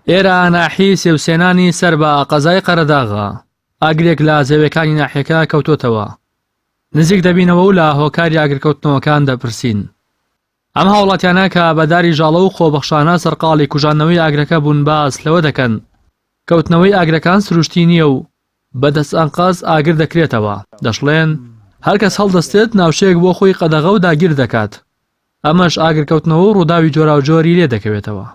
ئێرە ناحیەی سێوسێنانی سەر بە قەزای قەرەداغە، ئاگرێک لە زەویەکانی ناحیەکە کەوتۆتەوە. نزیک دەبینەوە و لە هۆکاری ئاگرکەوتنەوەکان دەپرسین. ئەم هاوڵاتیانە کە بە داری ژاڵە و خۆبەخشانە سەرقاڵی کوژاندنەوەی ئاگرەکە بوون باس لەوە دەکەن کەوتنەوەی ئاگرەکان سروشتی نییە و بە دەست ئەنقەست ئاگر دەکرێتەوە، دەشڵێن هەرکەس هەڵدەستێت ناوچەیەک بۆ خۆی قەدەغە و داگیر دەکات، ئەمەش ئاگرکەوتنەوە و ڕووداوی جۆراوجۆری لێ دەکەوێتەوە.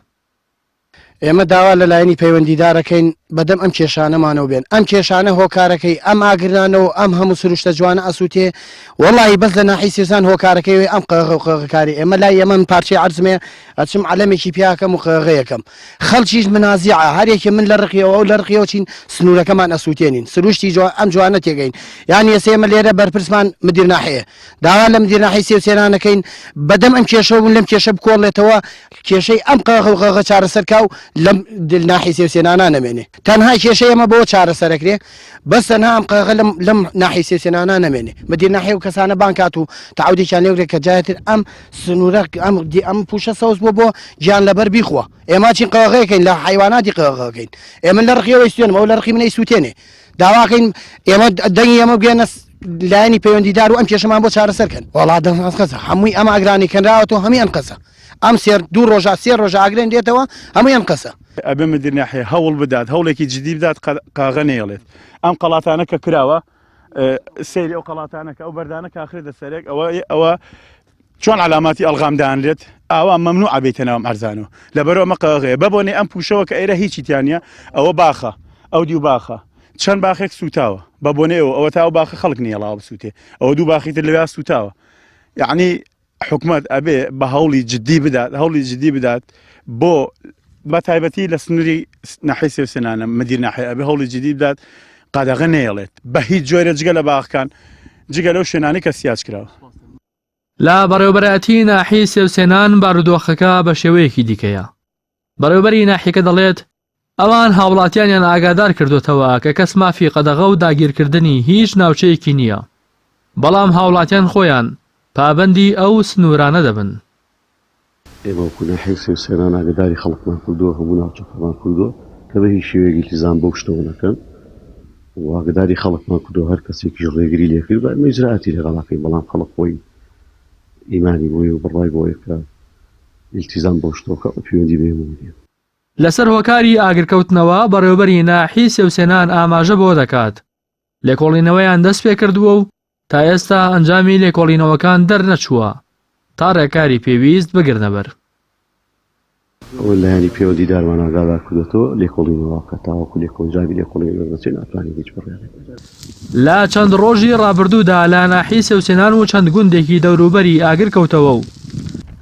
ئێمە داوا لە لایەنی پەیوەندیدارەکەین بەدەم ئەم کێشانەمانەوە بێن ئەم کێشانە هۆکارەکەی ئەم ئاگرنانە و ئەم هەموو سروشتە جوانە ئەسووتێ وەڵی بەس لە ناحی سیوسان هۆکارەکەی وێ ئەم قەغە و قەغەکاری ئێمە لای ئێمە من پارچەی عەرزمێ ئەچم عەلەمێکی پیاکەم و قەغەیەکەم خەڵکیش منازیعە هەرێکی من لە ڕقیەوە ئەو لە ڕقیەوە چین سنوورەکەمان ئەسووتێنین سروشتی جوان ئەم جوانە تێگەین یان ئێستا ئێمە لێرە بەرپرسمان مدیر ناحیە داوا لە مدیر ناحیەی سێوسێنان ئەکەین بەدەم ئەم کێشەوە بوون لەم کێشە بکۆڵێتەوە کێشەی ئەم قەغە و غەغە چارەسەر کا و لەم ناحیەی سێوسێنانا نەمێنێ تەنها کێشەی ئێمە بەوە چارەسەرەکرێ بەس تەنها ئەم قەغە لەم لەم ناحیەی سێوسێنانا نەمێنێ مدیر ناحیە و کەسانە بانگ کات و تەعودێکیان لێ بکرێ کە جارێتر ئەم سنوورە ئەم ئەم پووشە سەوز بووە بۆ گیان لەبەر بیخوا ئێمە چین قەغەیەکەین لە حیواناتی قەغەکەین ئێمە لە ڕقیەوەی سوێنم ئەو لە ڕقی منەی سووتێنێ داواکەین ئێمە دەنگی ئێمە بگەنە لایەنی پەیوەندیدار و ئەم کێشەمان بۆ چارەسەر کەن وەڵا دەنقەسە هەمووی ئەم ئاگرانی کەنراوەتەوە هەمووی ئەنقەسە ئەم سێر دوو ڕۆژە سێ ڕۆژە ئاگرێن دێتەوە هەمووی ئەنقەسە. ئەبێ مدیر ناحیە هەوڵ بدات هەوڵێکی جدی بدات قاغە نەیەڵێت ئەم قەڵاتانە کە کراوە سەیری ئەو قەڵاتانە کە ئەو بەردانە کاخرێتە سەرێک ئەوە ئەوە چۆن عەلاماتی ئەلغام دانرێت ئاوا مەمنوعە بێیتە ناو ئەم عەرزانەوە لەبەرئەوە ئەمە قەغەیە بەبۆنەی ئەم پوشەوە کە ئێرە هیچی تیا نییە ئەوە باخە ئەو دیو باخە چەند باخێک سوتاوە بە بۆنەیەوە ئەوە تا ئەو باخە خەڵک نییەڵاوە بسووتێ ئەوە دوو باخی تر لەویا سوتاوە یعنی حکومت ئەبێ بە هەوڵی جدی بدات هەوڵی جدی بدات بۆ بە تایبەتی لە سنووری ناحیەی سێوسێنانە مدیر ناحیە ئەبێ هەوڵی جدی بدات قەدەغە نەیەڵێت بە هیچ جۆرە جگە لە باخەکان جگە لەو شوێنانەی کە سیاج کراوە. لە بەڕێوەبەرایەتی ناحیەی سێوسێنان بارودۆخەکە بە شێوەیەکی دیکەیە. بەڕێوەبەری ناحیەکە دەڵێت، ئەوان هاوڵاتیانیان ئاگادار کردۆتەوە کە کەس مافی قەدەغە و داگیرکردنی هیچ ناوچەیەکی نییە، بەڵام هاوڵاتیان خۆیان پابەندی ئەو سنوورانە دەبن. ئێمە وەکو ناحیەی سێوسێنان ئاگەداری خەڵکمان کردووە، هەموو ناوچەکەمان کردووە کە بە هیچ شێوەیەک ئیلتیزام بەو شتەوە نەکەن و ئاگەداری خەڵکمان کردووە هەر کەسێکیش ڕێگری لێ کرد با ئێمە ئیجرائاتی لەگەڵا کەین، بەڵام خەڵک خۆی ئیمانی بۆیە و بڕوای بەوەیە کە ئیلتیزام بەو شتەوە کە ئەو پەیوەندی بە ئێمەوە نییە. لەسەر هۆکاری ئاگرکەوتنەوە، بەڕێوەبەری ناحیەی سێوسێنان ئاماژە بەوە دەکات، لێکۆڵینەوەیان دەستپێکردووە و تا ئێستا ئەنجامی لێکۆڵینەوەکان دەرنەچووە تا ڕێکاری پێویست بگرنەبەر. ئەوە لایەنی پەیوەندیدارمان ئاگادار کردۆتەوە لێکۆڵینەوە بکات تاوەکو لێکۆنجامی لێکۆڵینەوە دەرنەچێت ناتوانین هیچ بڕیارێک بدەین. لە چەند ڕۆژی ڕابردوودا لە ناحیەی سێوسێنان و چەند گوندێکی دەوروبەری ئاگر کەوتەوە و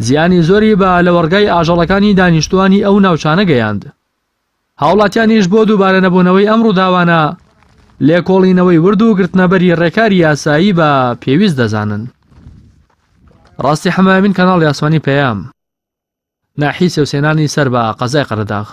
زیانی زۆری بە لەوەڕگای ئاژەڵەکانی دانیشتووانی ئەو ناوچانە گەیاند. هاوڵاتیانیش بۆ دووبارە نەبوونەوەی ئەم ڕووداوانە لێکۆڵینەوەی ورد و گرتنەبەری ڕێکاری یاسایی بە پێویست دەزانن. ڕاستی حەمامین کەناڵی ئاسمانی پەیام ناحیەی سێوسێنانی سەر بە قەزای قەرەداغ.